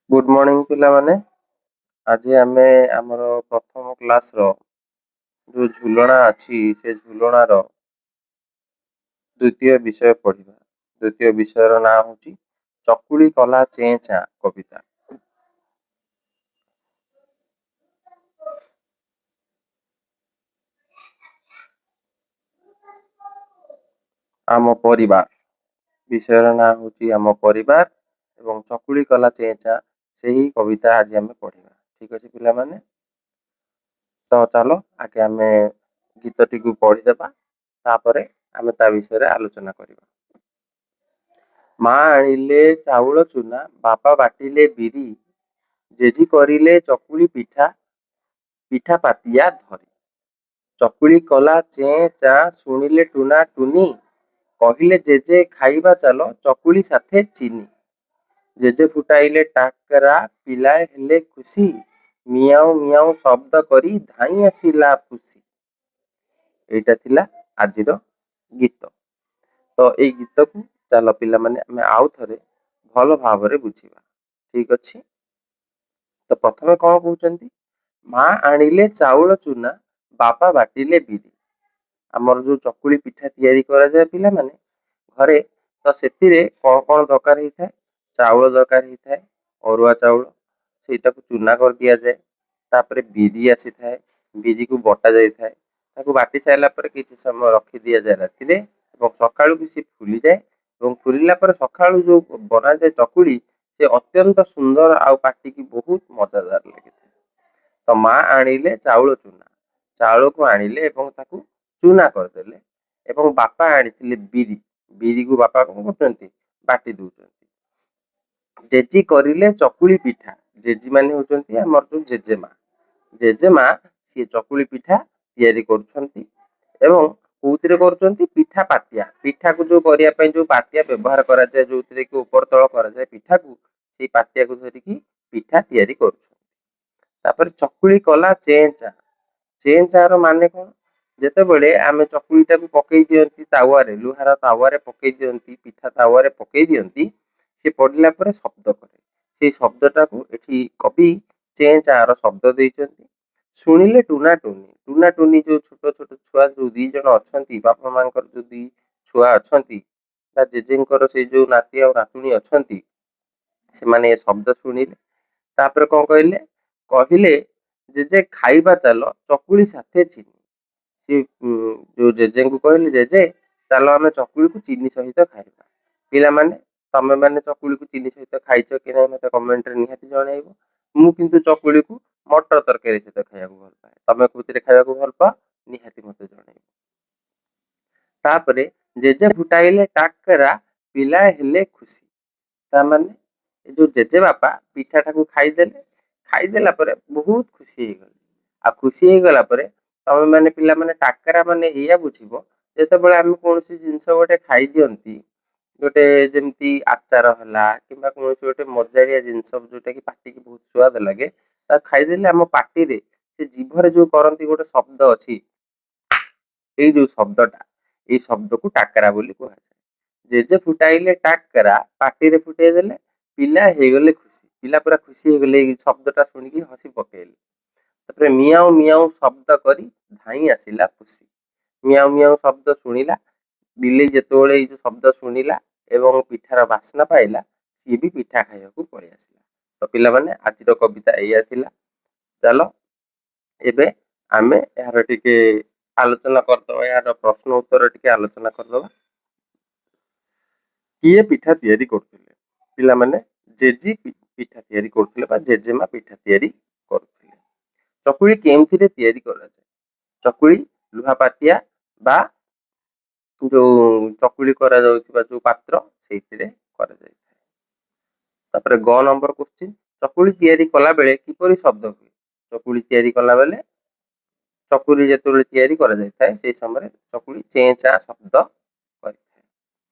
Good morning ପିଲାମାନେ। ଆଜି ଆମେ ଆମର ପ୍ରଥମ କ୍ଲାସର ଯୋଉ ଝୁଲଣା ଅଛି, ସେ ଝୁଲଣାର ଦ୍ୱିତୀୟ ବିଷୟ ପଢିବା। ଦ୍ୱିତୀୟ ବିଷୟର ନାଁ ହଉଛି ଚକୁଳି କଲା ଚେଁ ଚାଁ କବିତା। ଆମ ପରିବାର, ବିଷୟର ନାଁ ହଉଛି ଆମ ପରିବାର ଏବଂ ଚକୁଳି କଲା ଚେଁ ଚାଁ, ସେହି କବିତା ଆଜି ଆମେ ପଢିବା। ଠିକ ଅଛି ପିଲାମାନେ, ତ ଚାଲ ଆଗେ ଆମେ ଗୀତଟିକୁ ପଢିଦେବା, ତାପରେ ଆମେ ତା ବିଷୟରେ ଆଲୋଚନା କରିବା। ମା ଆଣିଲେ ଚାଉଳ ଚୁନା, ବାପା ବାଟିଲେ ବିରି, ଜେଜି କରିଲେ ଚକୁଳି ପିଠା, ପିଠା ପାତିଆ ଧରି। ଚକୁଳି କଲା ଚେଁ ଚାଁ ଶୁଣିଲେ ଟୁନା ଟୁନି, କହିଲେ ଜେଜେ ଖାଇବା ଚାଲ ଚକୁଳି ସାଥେ ଚିନି। ଜେଜେ ଫୁଟାଇଲେ ଟାକରା, ପିଲାଏ ହେଲେ ଖୁସି, ମିଆଁଉ ମିଆଁଉ ଶବ୍ଦ କରି ଧାଇଁ ଆସିଲା ପୁସି। ଏଇଟା ଥିଲା ଆଜିର ଗୀତ। ତ ଏଇ ଗୀତକୁ ଚାଲ ପିଲାମାନେ ଆମେ ଆଉ ଥରେ ଭଲ ଭାବରେ ବୁଝିବା। ଠିକ ଅଛି, ତ ପ୍ରଥମେ କଣ କହୁଛନ୍ତି? ମା ଆଣିଲେ ଚାଉଳ ଚୁନା, ବାପା ବାଟିଲେ ବିରି। ଆମର ଯୋଉ ଚକୁଳି ପିଠା ତିଆରି କରାଯାଏ ପିଲାମାନେ ଘରେ, ତ ସେଥିରେ କଣ କଣ ଦରକାର ହେଇଥାଏ? ଚାଉଳ ଦରକାର ହେଇଥାଏ, ଅରୁଆ ଚାଉଳ, ସେଇଟାକୁ ଚୁନା କରିଦିଆଯାଏ। ତାପରେ ବିରି ଆସିଥାଏ, ବିରିକୁ ବଟା ଯାଇଥାଏ। ତାକୁ ବାଟି ସାରିଲା ପରେ କିଛି ସମୟ ରଖି ଦିଆଯାଏ ରାତିରେ, ଏବଂ ସକାଳୁକୁ ସେ ଫୁଲିଯାଏ। ଏବଂ ଫୁଲିଲା ପରେ ସକାଳୁ ଯୋଉ ବନାଯାଏ ଚକୁଳି, ସେ ଅତ୍ୟନ୍ତ ସୁନ୍ଦର ଆଉ ପାଟିକି ବହୁତ ମଜାଦାର ଲାଗିଥାଏ। ତ ମା ଆଣିଲେ ଚାଉଳ ଚୁନା, ଚାଉଳକୁ ଆଣିଲେ ଏବଂ ତାକୁ ଚୁନା କରିଦେଲେ। ଏବଂ ବାପା ଆଣିଥିଲେ ବିରି, ବିରିକୁ ବାପା କଣ କରୁଛନ୍ତି? ବାଟି ଦଉଛନ୍ତି। ଜେଜି କରିଲେ ଚକୁଳି ପିଠା। ଜେଜି ମାନେ ହଉଛନ୍ତି ଆମର ଯୋଉ ଜେଜେମା। ଜେଜେମା ସିଏ ଚକୁଳି ପିଠା ତିଆରି କରୁଛନ୍ତି, ଏବଂ କୋଉଥିରେ କରୁଛନ୍ତି? ପିଠା ପାତିଆ। ପିଠାକୁ ଯୋଉ କରିବା ପାଇଁ ଯୋଉ ପାତିଆ ବ୍ୟବହାର କରାଯାଏ, ଯୋଉଥିରେ କି ଉପର ତଳ କରାଯାଏ ପିଠାକୁ, ସେଇ ପାତିଆକୁ ଧରିକି ପିଠା ତିଆରି କରୁଛନ୍ତି। ତାପରେ ଚକୁଳି କଲା ଚେଁ ଚାଁ। ଚେଁ ଚାଁ ର ମାନେ କଣ? ଯେତେବେଳେ ଆମେ ଚକୁଳିଟାକୁ ପକେଇ ଦିଅନ୍ତି ତାୱାରେ, ଲୁହାର ତାୱାରେ ପକେଇ ଦିଅନ୍ତି, ପିଠା ତାୱାରେ ପକେଇ ଦିଅନ୍ତି, ସେ ପଡିଲା ପରେ ଶବ୍ଦ କରେ। ସେଇ ଶବ୍ଦଟାକୁ ଏଠି କବି ଚେଁ ଚାଁ ର ଶବ୍ଦ ଦେଇଛନ୍ତି। ଶୁଣିଲେ ଟୁନା ଟୁନି। ଟୁନା ଟୁନି ଯୋଉ ଛୋଟ ଛୋଟ ଛୁଆ ଯୋଉ ଦି ଜଣ ଅଛନ୍ତି, ବାପା ମାଙ୍କର ଯୋଉ ଦି ଛୁଆ ଅଛନ୍ତି ବା ଜେଜେଙ୍କର ସେଇ ଯୋଉ ନାତି ଆଉ ନାତୁଣୀ ଅଛନ୍ତି, ସେମାନେ ଏ ଶବ୍ଦ ଶୁଣିଲେ। ତାପରେ କଣ କହିଲେ? କହିଲେ ଜେଜେ ଖାଇବା ଚାଲ ଚକୁଳି ସାଥେ ଚିନି। ସେ ଯୋଉ ଜେଜେଙ୍କୁ କହିଲେ, ଜେଜେ ଚାଲ ଆମେ ଚକୁଳିକୁ ଚିନି ସହିତ ଖାଇବା। ପିଲାମାନେ, ତମେ ମାନେ ଚକୁଳିକୁ ଚିନି ସହିତ ଖାଇଛ କି ନାହିଁ ମତେ କମେଣ୍ଟରେ ନିହାତି ଜଣେଇବ। ମୁଁ କିନ୍ତୁ ଚକୁଳିକୁ ମଟର ତରକାରୀ ସହିତ ଖାଇବାକୁ ଭଲ ପାଏ। ତମେ କୋଉଥିରେ ଖାଇବାକୁ ଭଲ ପାଅ ନିହାତି ମତେ ଜଣେଇବ। ତାପରେ ଜେଜେ ଫୁଟାଇଲେ ଟାକରା, ପିଲା ହେଲେ ଖୁସି। ତାମାନେ ଏ ଯୋଉ ଜେଜେ ବାପା ପିଠାଟାକୁ ଖାଇଦେଲେ, ଖାଇଦେଲା ପରେ ବହୁତ ଖୁସି ହେଇଗଲେ। ଆଉ ଖୁସି ହେଇଗଲା ପରେ ତମେ ମାନେ ପିଲାମାନେ ଟାକରା ମାନେ ଏଇଆ ବୁଝିବ, ଯେତେବେଳେ ଆମେ କୌଣସି ଜିନିଷ ଗୋଟେ ଖାଇଦିଅନ୍ତି, ଗୋଟେ ଯେମିତି ଆଚାର ହେଲା କିମ୍ବା କୌଣସି ଗୋଟେ ମଜାଳିଆ ଜିନିଷ ଯୋଉଟା କି ପାଟିକି ବହୁତ ସୁଆଦ ଲାଗେ, ତାକୁ ଖାଇଦେଲେ ଆମ ପାଟିରେ ସେ ଜିଭରେ ଯୋଉ କରନ୍ତି ଗୋଟେ ଶବ୍ଦ ଅଛି, ଏଇ ଯୋଉ ଶବ୍ଦଟା, ଏଇ ଶବ୍ଦକୁ ଟାକରା ବୋଲି କୁହାଯାଏ। ଜେଜେ ଫୁଟାଇଲେ ଟାକରା, ପାଟିରେ ଫୁଟେଇ ଦେଲେ, ପିଲା ହେଇଗଲେ ଖୁସି। ପିଲା ପୁରା ଖୁସି ହେଇଗଲେ, ଏଇ ଶବ୍ଦଟା ଶୁଣିକି ହସି ପକେଇଲେ। ତାପରେ ମିଆଁଉ ମିଆଁଉ ଶବ୍ଦ କରି ଧାଇଁ ଆସିଲା ଖୁସି। ମିଆଁଉ ମିଆଁଉ ଶବ୍ଦ ଶୁଣିଲା ବିଲେଇ, ଯେତେବେଳେ ଏଇ ଯୋଉ ଶବ୍ଦ ଶୁଣିଲା ଏବଂ ପିଠାର ବାସ୍ନା ପାଇଲା, ସିଏ ବି ପିଠା ଖାଇବାକୁ ପଳେଇ ଆସିଲା। ତ ପିଲାମାନେ, ଆଜିର କବିତା ଏଇଆ ଥିଲା। ଚାଲ ଏବେ ଆମେ ଏହାର ଟିକେ ଆଲୋଚନା କରିଦବା, ଏହାର ପ୍ରଶ୍ନ ଉତ୍ତର ଟିକେ ଆଲୋଚନା କରିଦବା। କିଏ ପିଠା ତିଆରି କରୁଥିଲେ? ପିଲାମାନେ, ଜେଜି ପିଠା ତିଆରି କରୁଥିଲେ ବା ଜେଜେମା ପିଠା ତିଆରି କରୁଥିଲେ। ଚକୁଳି କେଉଁଥିରେ ତିଆରି କରାଯାଏ? ଚକୁଳି ଲୁହା ପାତିଆ ବା ଯୋଉ ଚକୁଳି କରାଯାଉଥିବା ଯୋଉ ପାତ୍ର, ସେଇଥିରେ କରାଯାଇଥାଏ। ତାପରେ ଗ ନମ୍ବର କୋଶ୍ଚିନ୍, ଚକୁଳି ତିଆରି କଲା ବେଳେ କିପରି ଶବ୍ଦ ହୁଏ? ଚକୁଳି ତିଆରି କଲା ବେଳେ, ଚକୁଳି ଯେତେବେଳେ ତିଆରି କରାଯାଇଥାଏ ସେଇ ସମୟରେ ଚକୁଳି ଚେଁ ଚାଁ ଶବ୍ଦ କରିଥାଏ।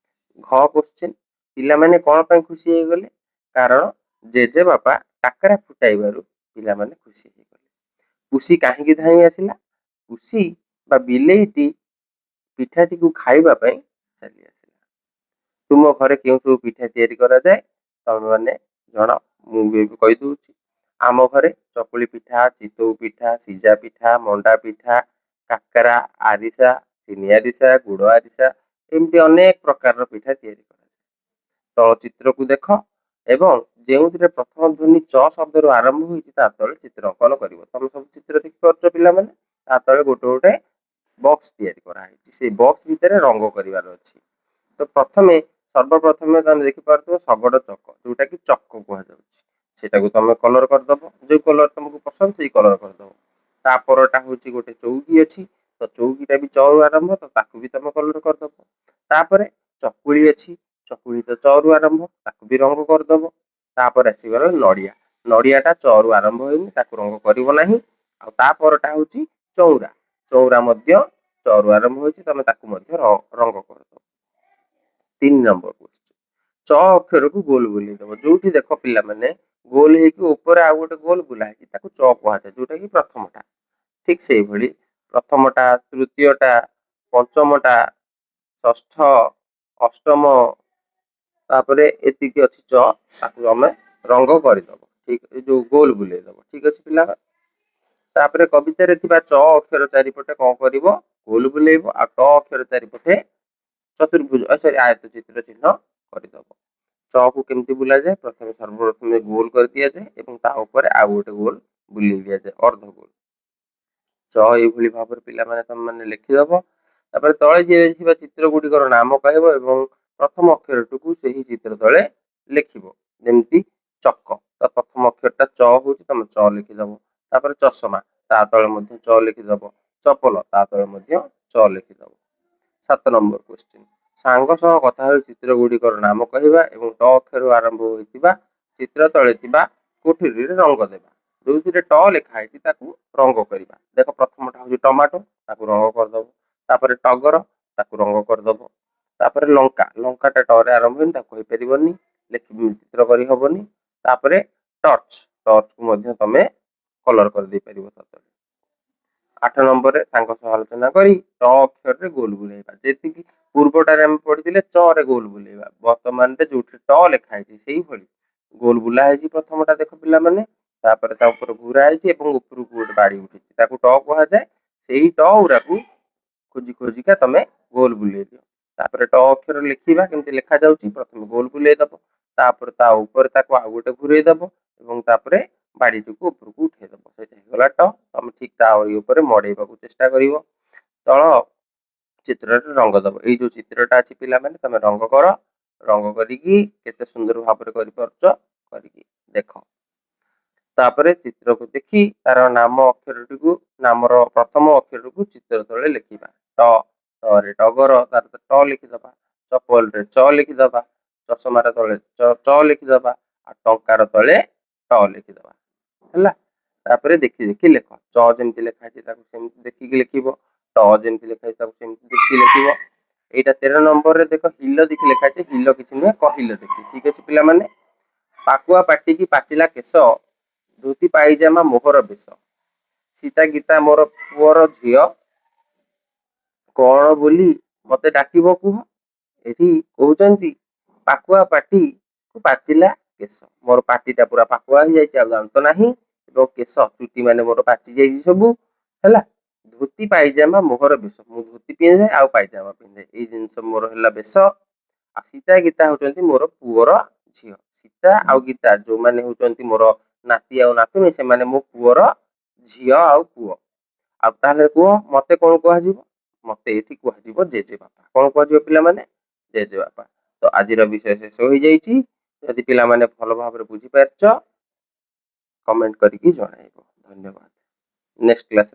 ଘ କୋଶ୍ଚିନ୍, ପିଲାମାନେ କଣ ପାଇଁ ଖୁସି ହେଇଗଲେ? କାରଣ ଜେଜେ ବାପା ଟାକରା ଫୁଟାଇବାରୁ ପିଲାମାନେ ଖୁସି ହେଇଗଲେ। ପୁସି କାହିଁକି ଧାଇଁ ଆସିଲା? ପୁସି ବା ବିଲେଇଟି ପିଠାଟିକୁ ଖାଇବା ପାଇଁ ଚାଲି ଆସିଲା। ତୁମ ଘରେ କେଉଁ ସବୁ ପିଠା ତିଆରି କରାଯାଏ ତମେ ମାନେ ଜଣାଅ। ମୁଁ ବି ଏବେ କହିଦଉଛି। ଆମ ଘରେ ଚକୁଳି ପିଠା, ଚିତଉ ପିଠା, ସିଝା ପିଠା, ମଣ୍ଡା ପିଠା, କାକରା, ଆରିସା, ଚିନି ଆରିସା, ଗୁଡ଼ ଆରିସା, ଏମିତି ଅନେକ ପ୍ରକାରର ପିଠା ତିଆରି କରାଯାଏ। ତଳ ଚିତ୍ରକୁ ଦେଖ ଏବଂ ଯେଉଁଥିରେ ପ୍ରଥମ ଧ୍ୱନି ଚ ଶବ୍ଦରୁ ଆରମ୍ଭ ହୋଇଛି, ତା ତଳେ ଚିତ୍ର ଅଙ୍କନ କରିବ। ତମେ ସବୁ ଚିତ୍ର ଦେଖିପାରୁଛ ପିଲାମାନେ? ତା ତଳେ ଗୋଟେ ଗୋଟେ ବକ୍ସ ତିଆରି କରାହେଇଛି, ସେଇ ବକ୍ସ ଭିତରେ ରଙ୍ଗ କରିବାର ଅଛି। ତ ପ୍ରଥମେ, ସର୍ବପ୍ରଥମେ ତମେ ଦେଖିପାରୁଥିବ ଶଗଡ଼ ଚକ, ଯୋଉଟା କି ଚକ କୁହାଯାଉଛି, ସେଟାକୁ ତମେ କଲର କରିଦବ। ଯୋଉ କଲର ତମକୁ ପସନ୍ଦ, ସେଇ କଲର କରିଦବ। ତା ପରଟା ହଉଛି ଗୋଟେ ଚଉକି ଅଛି, ତ ଚଉକିଟା ବି ଚରୁ ଆରମ୍ଭ, ତ ତାକୁ ବି ତମେ କଲର କରିଦବ। ତାପରେ ଚକୁଳି ଅଛି, ଚକୁଳି ତ ଚରୁ ଆରମ୍ଭ, ତାକୁ ବି ରଙ୍ଗ କରିଦବ। ତାପରେ ଆସିଗଲା ନଡିଆ। ନଡିଆଟା ଚରୁ ଆରମ୍ଭ ହେଇନି, ତାକୁ ରଙ୍ଗ କରିବ ନାହିଁ। ଆଉ ତା ପରଟା ହଉଛି ଚଉରା। ଚଉରା ମଧ୍ୟ ଚରୁ ଆରମ୍ଭ ହୋଇଛି, ତମେ ତାକୁ ମଧ୍ୟ ରଙ୍ଗ କରିଦବ। 3 ନମ୍ବର କ୍ୱେଶ୍ଚନ, ଚ ଅକ୍ଷରକୁ ଗୋଲ ବୁଲେଇ ଦବ। ଯୋଉଠି ଦେଖ ପିଲାମାନେ, ଗୋଲ ହେଇକି ଉପରେ ଆଉ ଗୋଟେ ଗୋଲ ବୁଲା ହେଇଛି, ତାକୁ ଚ କୁହାଯାଏ, ଯୋଉଟା କି ପ୍ରଥମଟା। ଠିକ ସେଇଭଳି ପ୍ରଥମଟା, ତୃତୀୟଟା, ପଞ୍ଚମଟା, ଷଷ୍ଠ, ଅଷ୍ଟମ, ତାପରେ ଏତିକି ଅଛି ଚ, ତାକୁ ଆମେ ରଙ୍ଗ କରିଦବ। ଠିକ, ଏ ଯୋଉ ଗୋଲ ବୁଲେଇ ଦବ। ଠିକ ଅଛି ପିଲା? ତାପରେ କବିତାରେ ଥିବା ଚ ଅକ୍ଷର ଚାରିପଟେ କଣ କରିବ? ଗୋଲ ବୁଲେଇବ। ଆଉ ଟ ଅକ୍ଷର ଚାରିପଟେ ଚତୁର୍ଭୁଜ, ସରି, ଆୟତ ଚିତ୍ର ଚିହ୍ନ କରିଦବ। ଚ କୁ କେମିତି ବୁଲାଯାଏ? ପ୍ରଥମେ, ସର୍ବପ୍ରଥମେ ଗୋଲ କରି ଦିଆଯାଏ ଏବଂ ତା ଉପରେ ଆଉ ଗୋଟେ ଗୋଲ ବୁଲେଇ ଦିଆଯାଏ, ଅର୍ଦ୍ଧ ଗୋଲ। ଚ ଏଇଭଳି ଭାବରେ ପିଲାମାନେ ତମେ ଲେଖିଦବ। ତାପରେ ତଳେ ଦିଆଯାଇଥିବା ଚିତ୍ର ଗୁଡ଼ିକର ନାମ କହିବ ଏବଂ ପ୍ରଥମ ଅକ୍ଷରଟିକୁ ସେହି ଚିତ୍ର ତଳେ ଲେଖିବ। ଯେମିତି ଚକ, ତ ପ୍ରଥମ ଅକ୍ଷରଟା ଚ ହଉଛି, ତମେ ଚ ଲେଖିଦବ। ତାପରେ ଚଷମା, ତା ତଳେ ମଧ୍ୟ ଚ ଲେଖିଦବ। ଚପଲ, ତା ତଳେ ମଧ୍ୟ ଚ ଲେଖିଦବ। 7 ନମ୍ବର କ୍ୱେଶ୍ଚିନ୍, ସାଙ୍ଗ ସହ କଥା ହୋଇ ଚିତ୍ର ଗୁଡ଼ିକର ନାମ କହିବା ଏବଂ ଟ ଅକ୍ଷରରୁ ଆରମ୍ଭ ହୋଇଥିବା ଚିତ୍ର ତଳେ ଥିବା କୋଠରୀରେ ରଙ୍ଗ ଦେବା। ଯୋଉଥିରେ ଟ ଲେଖା ହେଇଛି, ତାକୁ ରଙ୍ଗ କରିବା। ଦେଖ, ପ୍ରଥମଟା ହଉଛି ଟମାଟୋ, ତାକୁ ରଙ୍ଗ କରିଦବ। ତାପରେ ଟଗର, ତାକୁ ରଙ୍ଗ କରିଦବ। ତାପରେ ଲଙ୍କା। ଲଙ୍କାଟା ଟରେ ଆରମ୍ଭ ହେଇନି, ତାକୁ କହିପାରିବନି, ଲେଖି ଚିତ୍ର କରିହବନି। ତାପରେ ଟର୍ଚ୍ଚ, ଟର୍ଚ୍ଚକୁ ମଧ୍ୟ ତମେ କଲର କରିଦେଇ ପାରିବ ତା ତଳେ। 8 ନମ୍ବରରେ ସାଙ୍ଗ ସହ ଆଲୋଚନା କରି ଟ ଅକ୍ଷରରେ ଗୋଲ ବୁଲେଇବା। ଯେତିକି ପୂର୍ବଟାରେ ଆମେ ପଢିଥିଲେ ଚ ରେ ଗୋଲ ବୁଲେଇବା, ବର୍ତ୍ତମାନରେ ଯୋଉଠି ଟ ଲେଖା ହେଇଛି, ସେଇଭଳି ଗୋଲ ବୁଲା ହେଇଛି ପ୍ରଥମଟା, ଦେଖ ପିଲାମାନେ। ତାପରେ ତା ଉପରେ ଘୁରା ହେଇଛି ଏବଂ ଉପରକୁ ଗୋଟେ ବାଡି ଉଠିଛି, ତାକୁ ଟ କୁହାଯାଏ। ସେଇ ଟ ଗୁରାକୁ ଖୋଜି ଖୋଜିକା ତମେ ଗୋଲ ବୁଲେଇ ଦିଅ। ତାପରେ ଟ ଅକ୍ଷର ଲେଖିବା କେମିତି ଲେଖା ଯାଉଛି? ପ୍ରଥମେ ଗୋଲ ବୁଲେଇ ଦବ, ତାପରେ ତା ଉପରେ ତାକୁ ଆଉ ଗୋଟେ ଘୁରେଇ ଦବ ଏବଂ ତାପରେ ବାଡିଟିକୁ ଉପରକୁ ଉଠେଇ ଦବ, ସେଇଟା ହେଇଗଲା ଟ। ତମେ ଠିକ ତା ଉପରେ ମଡେଇବାକୁ ଚେଷ୍ଟା କରିବ। ତଳ ଚିତ୍ରରେ ରଙ୍ଗ ଦବ। ଏଇ ଯୋଉ ଚିତ୍ରଟା ଅଛି ପିଲାମାନେ, ତମେ ରଙ୍ଗ କର। ରଙ୍ଗ କରିକି କେତେ ସୁନ୍ଦର ଭାବରେ କରିପାରୁଛ, କରିକି ଦେଖ। ତାପରେ ଚିତ୍ରକୁ ଦେଖି ତାର ନାମ ଅକ୍ଷରଟିକୁ, ନାମର ପ୍ରଥମ ଅକ୍ଷରକୁ ଚିତ୍ର ତଳେ ଲେଖିବା। ଟ, ଟ ରେ ଟଗର, ତାର ଟ ଲେଖିଦବା। ଚପଲରେ ଚ ଲେଖିଦବା। ଚଷମାର ତଳେ ଚ ଲେଖିଦବା। ଆଉ ଟଙ୍କାର ତଳେ ଟ ଲେଖିଦବା। ହେଲା? ତାପରେ ଦେଖି ଦେଖି ଲେଖ। ଚ ଯେମିତି ଲେଖା ହେଇଛି, ତାକୁ ସେମିତି ଦେଖିକି ଲେଖିବ। ଟ ଯେମିତି ଲେଖା ହେଇଛି, ତାକୁ ସେମିତି ଦେଖିକି ଲେଖିବ। ଏଇଟା 13 ନମ୍ବରରେ ଦେଖ, ହିଲ ଦେଖି ଲେଖା ହେଇଛି। ହିଲ କିଛି ନୁହେଁ, କହିଲ ଦେଖି। ଠିକ ଅଛି ପିଲାମାନେ? ପାକୁଆ ପାଟିକି ପାଚିଲା କେଶ, ଧୋତି ପାଇଜାମା ମୋହର ବେଶ, ସୀତା ଗୀତା ମୋର ପୁଅର ଝିଅ, କଣ ବୋଲି ମତେ ଡାକିବ କୁହ? ଏଠି କହୁଛନ୍ତି ପାକୁଆ ପାଟି କୁ ପାଚିଲା କେଶ। ମୋର ପାଟିଟା ପୁରା ପାକୁଆ ହେଇଯାଇଛି, ଆଉ ଦାନ୍ତ ନାହିଁ, ଏବଂ କେଶ ଚୁଟି ମାନେ ମୋର ପାଚି ଯାଇଛି ସବୁ। ହେଲା? ଧୋତି ପାଇଜାମା ମୋହର ବେଶ। ମୁଁ ଧୋତି ପିନ୍ଧେ ଆଉ ପାଇଜାମା ପିନ୍ଧେ, ଏଇ ଜିନିଷ ମୋର ହେଲା ବେଶ। ଆଉ ସୀତା ଗୀତା ହଉଛନ୍ତି ମୋର ପୁଅର ଝିଅ। ସୀତା ଆଉ ଗୀତା ଯୋଉମାନେ ହଉଛନ୍ତି ମୋର ନାତି ଆଉ ନାତୁଣୀ, ସେମାନେ ମୋ ପୁଅର ଝିଅ ଆଉ ପୁଅ। ଆଉ ତାହେଲେ କୁହ, ମତେ କଣ କୁହାଯିବ? ମତେ ଏଠି କୁହାଯିବ ଜେଜେବାପା। କଣ କୁହାଯିବ ପିଲାମାନେ? ଜେଜେବାପା। ତ ଆଜିର ବିଷୟ ଶେଷ ହୋଇଯାଇଛି। ଯଦି ପିଲାମାନେ ଭଲ ଭାବରେ ବୁଝିପାରିଛ, କମେଣ୍ଟ କରିକି ଜଣାଇବ। ଧନ୍ୟବାଦ। ନେକ୍ସଟ କ୍ଲାସରେ